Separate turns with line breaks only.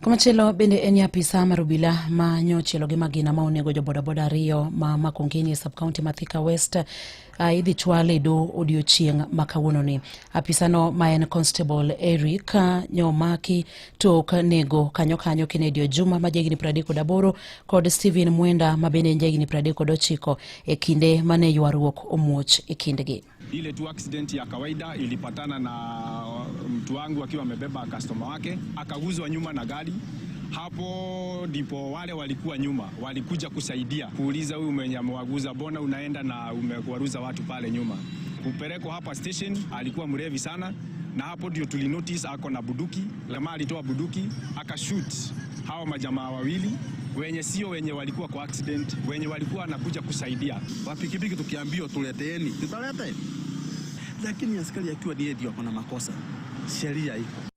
Komachielo bende en apisa mar obila ma nyochielo gi magina ma onego jobodaboda ariyo ma Makongeni e sub-county ma Thika West idhi chwal e doho odiochieng' ma kawuononi. Apisano ma en Constable Eric nyomaki tok nego kanyo kanyo Kennedy Ojuma ma jahigni 38 kod Stephen Mwenda ma bende en jahigni 39 e kinde mane ywaruok omuoch e kindgi.
Ile tu accident ya kawaida ilipatana na mtu wangu akiwa amebeba customer wake akaguzwa nyuma na gari. Hapo ndipo wale walikuwa nyuma walikuja kusaidia kuuliza huyu mwenye amewaguza, mbona unaenda na umekuwaruza watu pale nyuma? Kupelekwa hapa station, alikuwa mrevi sana, na hapo ndio tulinotice ako na buduki. Jamaa alitoa buduki akashoot hawa majamaa wawili wenye sio wenye walikuwa kwa accident, wenye walikuwa wanakuja kusaidia.
Wapikipiki tukiambiwa tuleteeni, tutalete, lakini askari akiwa ni ndio ako na makosa, sheria iko.